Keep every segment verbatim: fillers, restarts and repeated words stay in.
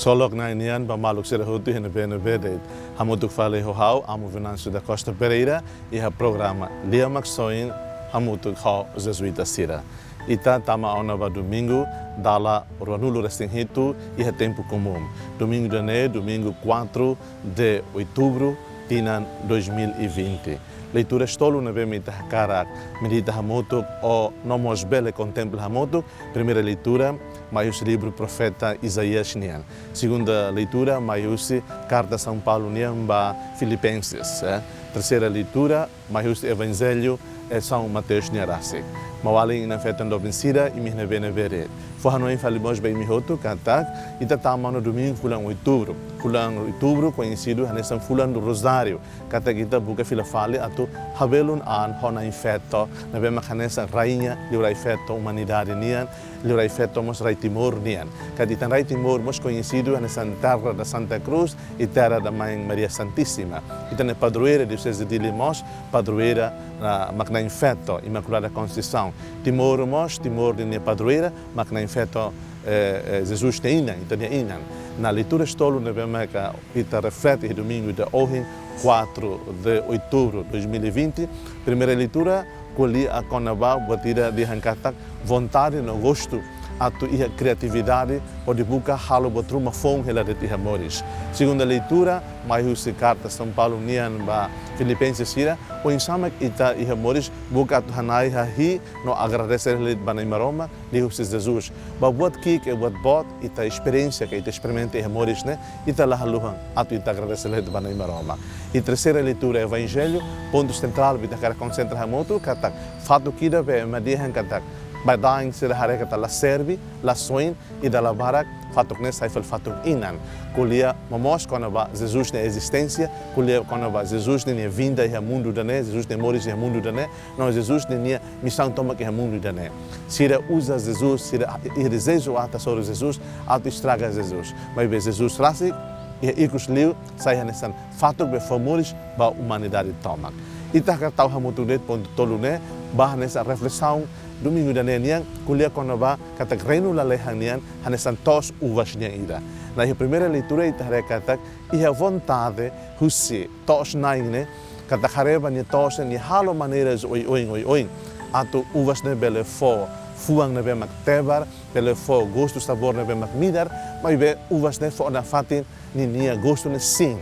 Ksolok Na'i nian ba maluk sira hotu iha ne'ebé-ne'ebé de'it. Hamutuk fali ho ha'u, Amu Venâncio da Costa Pereira, iha programa Lia Maksoin, hamutuk ho Jezuita sira. Ita tama ona ba domingu, dala ruanulu-resin-hitu iha tempu komún. Domingu ida-ne'e, domingu quatro de outubro, tinan dois mil e vinte. Leitura tolu ne'ebé mak ita hakarak medita hamutuk, ou no mós bele kontempla hamutuk. Primeira leitura, mai husi livru profeta Isaías nian. Segunda leitura, mai husi karta São Paulo nian ba Filipenses, eh. Terseira leitura, mai husi Evanjellu, eh, São Mateus nian rasik. Maun-alin inan-feton doben sira, imi iha ne'ebé-ne'ebé de'it. Fó-hanoin fali mós ba imi hotu katak, ita tama ona domingu fulan outubru. Fulan outubru koñesidu hanesan fulan do Rozáriu. Katak ita buka fila fali atu habelun an ho Na'in-Feto, ne'ebé mak hanesan rainha, liurai feto umanidade nian, liurai feto mós rai Timor nian. Katak ita-nia rai Timor mós koñesidu hanesan terra da Santa Cruz e terra da Mãe Maria Santíssima. Ita-nia padroeira Dioseze Dili mós padroeira, ah, mak Na'in-Feto, Imaculada Conceição. Timor mós, Timor ninia padroeira mak Na'in-Feto, eh, eh, Jesus nia inan, ita-nia inan. Iha leitura tolu ne'ebé mak ita reflete iha domingu ida ohin, quatro de outubro dois mil e vinte. Primeira leitura ko'alia kona-ba buat ida dehan katak vontade no gostu atu iha kriatividade hodi buka halo buat ruma foun hela de'it iha moris. Segunda leitura, mai husi karta São Paulo nian ba Filipenses sira, oinsá mak ita iha moris buka atu hana'i hahi'i no agradese hela de'it ba Nai Maromak, liuhusi Jesus. Ba buat ki'ik ka buat boot ita esperiénsia ka ita esperimenta iha moris ne'e, ita la haluha atu ita agradese hela de'it ba Nai Maromak. I terseira leitura Evanjellu, pontu sentrál mak ita hakarak konsentra hamutuk katak fatuk ida be ema dehan katak baibain sira haree katak la serve, la soin, i dala barak fatuk ne'e sai fali fatuk inan. Ko'alia momoos kona-ba Jesus nia ezisténsia, ko'alia kona-ba Jesus ninia vinda iha mundu ida-ne'e, Jesus nia moris iha mundu ida-ne'e, no Jesus ninia misaun tomak iha mundu ida-ne'e. Sira uza Jesus, sira iha dezeju atu hasoru Jesus, atu estraga Jesus. Maibé Jesus rasik, iha ikus liu, sai hanesan fatuk be fó moris ba umanidade tomak. Ita hakarak tau hamutuk de'it pontu tolu ne'e, ba hanesan reflesaun domingu ida-ne'e nian, ko'alia kona-ba katak reinu lalehan nian hanesan to'os uvas nian ida. No iha primeira leitura ita haree katak iha vontade husi to'os-na'in ne'e, katak haree ba nia to'os ne'e, nia halo maneiras oioin, oioin. Atu uvas ne'e bele fó fuan ne'ebé mak tebar, bele fó gostu sabór ne'ebé mak midar, maibé uvas ne'e fó nafatin ninia gostu ne'e sin.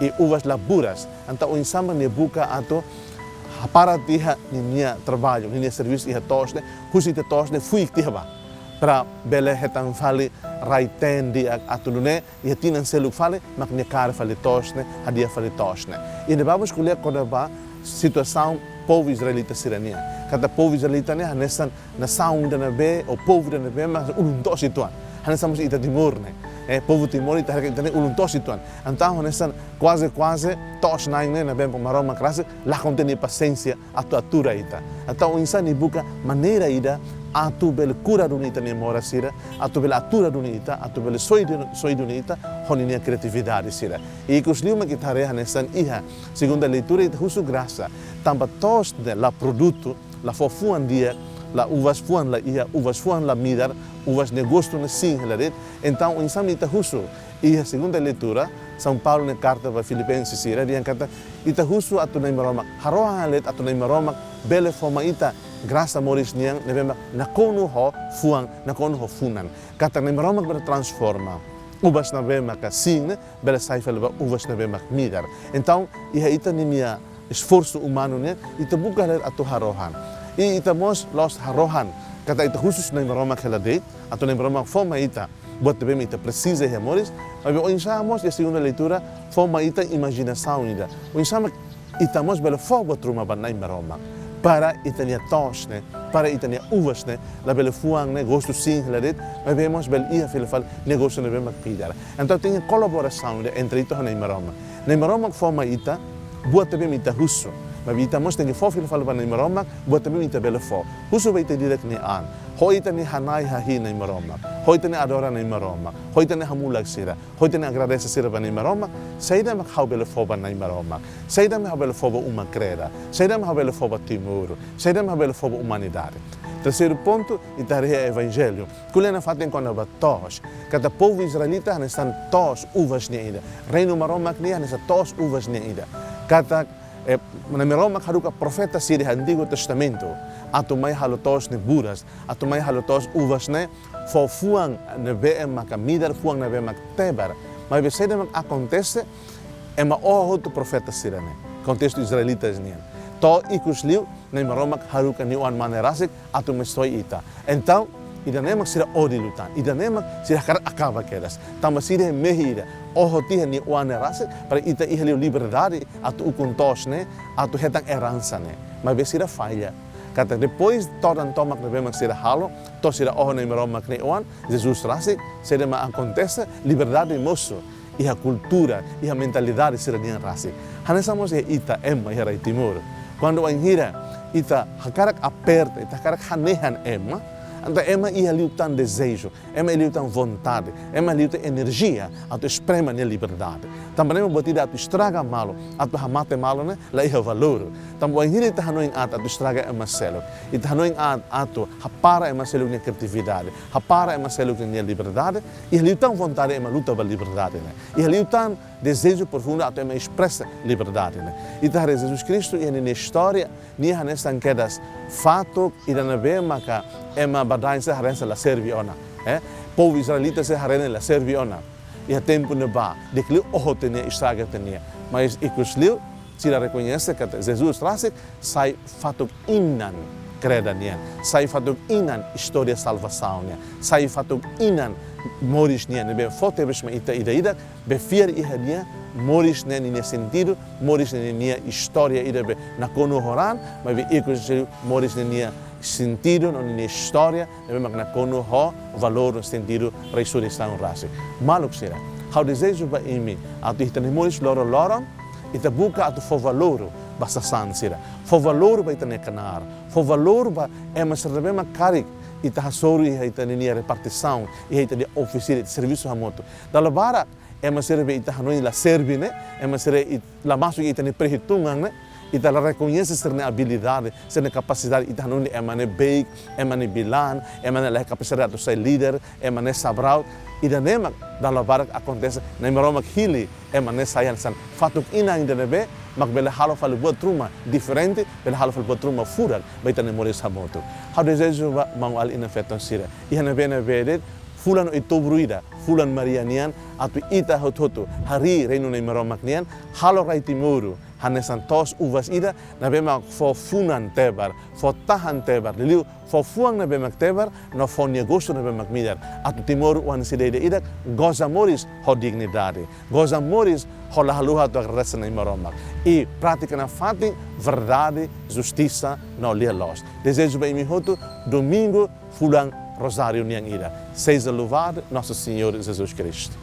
I uvas la buras, entaun oinsá mak nia buka atu hapara tiha ninia traballu, ninia servisu iha to'os ne'e, husi tiha to'os ne'e fuik tiha ba. Para bele hetan fali rai-teen di'ak atu nune'e iha tinan seluk fali, mak nia kaer fali to'os ne'e, hadi'a fali to'os ne'e. I ne'ebá mós ko'alia kona-ba situasaun povu israelita sira-nian. Katak povu israelita ne'e hanesan nasaun ida ne'ebé, ou povu ida ne'ebé, mak ulun-toos uitoan. Hanesan mós ita Timor ne'e. Eh, povu Timor ita haree katak ita ne'e ulun-toos uitoan. Entaun hanesan kuaze, kuaze to'os-na'in ne'e ne'ebé Maromak rasik, lakon tiha nia pasiénsia atu atura ita. Entaun oinsá nia buka maneira ida atu bele kura duni ita-nia moras sira, atu bele atura duni ita, atu bele soi duni, soi duni ita, ho ninia kriatividade sira. I ikus liu mak ita haree hanesan iha segunda leitura ita husu grasa, tanba to'os ne'e la produtu, la fó fuan di'ak, la uvas fuan la iha, uvas fuan la midar, uvas ne'e gostu ne'e sin hela de'it. Entaun oinsá mak ita husu, iha segunda leitura, São Paulo nia karta ba Filipenses sira, dehan katak ita husu atu Nai Maromak, harohan hela de'it atu Nai Maromak bele fó mai ita grasa moris nian ne'ebé mak nakonu ho fuan, nakonu ho funan. Katak Nai Maromak bele transforma uvas ne'ebé maka sin ne'e, bele sai fali ba uvas ne'ebé mak midar. Entaun, iha ita ninia esforsu umanu ne'e, ita buka hela de'it atu harohan. I ita mós la'ós harohan katak ita husu Nai Maromak hela de'it, atu Nai Maromak fó mai ita buat ne'ebé mak ita presiza iha moris, maibé oinsá mós iha segunda leitura, fó mai ita imajinasaun ida. Oinsá mak ita mós bele fó buat ruma ba Nai Maromak. Para ita-nia to'os ne'e, para ita-nia uvas ne'e, labele fuan ne'e gostu sin hela de'it, maibé mós bele iha fila fali ne'e gostu ne'ebé mak midar. Entaun tenke iha kolaborasaun ida entre ita ho Nai Maromak. Nai Maromak fó mai ita buat ne'ebé mak ita husu. Maibé ita mós tenke fó fila fali ba Nai Maromak buat ne'ebé mak ita bele fó. Husu ba ita diretu nia an. Ho ita-nia hana'i hahi'i Nai Maromak. Ho ita-nia adora Na'i Maromak, ho ita-nia hamulak sira, ho ita-nia agradese sira ba Na'i Maromak, saida mak ha'u bele fó ba Na'i Maromak, saida mak ha'u bele fó ba uma Kreda, saida mak ha'u bele fó ba Timor, saida mak ha'u bele fó ba umanidade. Terseiru pontu, ita haree iha Evanjellu. Ko'alia nafatin kona-ba to'os. Katak povu israelita hanesan to'os uvas nian ida. Reinu Maromak nian hanesan to'os uvas nian ida. Katak, eh, Na'i Maromak haruka profeta sira iha Antigu Testamentu atu mai halo to'os ne'e buras, atu mai halo to'os uvas ne'e fó fuan ne'ebé maka midar, fuan ne'ebé maka tebar. Maibé saida mak akontese, ema oho hotu profeta sira-ne'e. Kontestu israelitas nian. To'o ikus liu, Na'i Maromak haruka nia oan-mane rasik atu mai soe ita. Entaun, ida-ne'e mak sira odi liután, ida-ne'e mak sira hakarak akaba kedas. Tanba sira mehi ida, oho tiha nia oan ne'e rasik, para ita iha liu liberdade atu ukun to'os ne'e, atu hetan eransa ne'e. Maibé sira falla. Katak depois todan tomak ne'ebé mak sira halo, to'o sira oho Na'i Maromak nia oan, Jesus rasik, saida mak akontese, liberdade mosu iha kultura, iha mentalidade sira-nian rasik. Hanesan mós iha ita ema iha rai Timor. Kuandu wainhira ita hakarak aperta, ita hakarak hanehan ema, entaun ema iha liután dezeju, ema iha liután vontade, ema iha liután enerjia atu esprema nia liberdade. Tanba ne'e mak buat ida atu estraga malu, atu hamate malu ne'e la iha valór. Tanba wainhira ita hanoin aat atu estraga ema seluk, ita hanoin aat atu hapara ema seluk nia kriatividade, hapara ema seluk nia liberdade, iha liután vontade ema luta ba liberdade ne'e. Iha liután dezeju profundu atu ema espresa liberdade ne'e. Ita haree Jesus Kristu iha ninia istória, nia hanesan kedas fatuk ida ne'ebé maka ema badaen sira haree hanesan la serve ona. Eh? Povu israelita sira haree ne'e la serve ona. Iha tempu ne'ebá, di'ak liu oho tiha nia, estraga tiha nia. Mas ikus liu, sira rekoñese katak Jesus rasik sai fatuk inan Kreda nian, sai fatuk inan istória salvasaun nian, sai fatuk inan moris nian, ne'ebé fó tebes mai ita ida-idak, be fiar iha nia moris ne'e ninia sentidu, moris ne'e ninia istória ida be nakonu ho raan, maibé ikus liu moris ne'e ninia sentidu no ninia istória ne'ebé mak nakonu ho valór no sentidu resureisaun rasik. Maluk sira, ha'u dezeja ba imi atu ita-nia moris loroloron, ita buka atu fó valór ba sasán sira, fó valór ba ita-nia knaar, fó valór ba ema sira ne'ebé mak karik ita hasoru iha ita-nia repartisaun, iha ita-nia ofísiu, ita servisu hamutuk. Dala barak ema sira be ita hanoin la serve ne'e, ema sira it-, la masuk ita-nia perhitungan ne'e, ita la rekoñese sira-nia abilidade, sira-nia kapasidade, ita hanoin ema ne'e beik, ema ne'e bilan, ema ne'e la iha kapasidade atu sai líder, ema ne'e sabraut. Ida-ne'e mak dala barak akontese, Na'i Maromak hili ema ne'e sai hanesan fatuk inan ida ne'ebé mak bele halo fali buat ruma diferente, bele halo fali buat ruma furak ba ita-nia moris hamutuk. Ha'u dezeja ba maun-alin no feton sira iha ne'ebé-ne'ebé de'it, fulan Outubru ida, fulan Maria nian, atu ita hotu-hotu harii reinu Na'i Maromak nian, halo rai Timor hanesan to'os uvas ida ne'ebé mak fó funan tebar, fó tahan tebar, liuliu fó fuan ne'ebé mak tebar, no fó nia gostu ne'ebé mak midar. Atu timoroan sira ida-idak goza moris ho dignidade, goza moris ho la haluha atu agradese Na'i Maromak. I pratika nafatin verdade, justisa no lia-loos. Dezeja ba imi hotu domingu fulan Rozáriu nian ida. Seja louvado Nosso Senhor Jesus Cristo.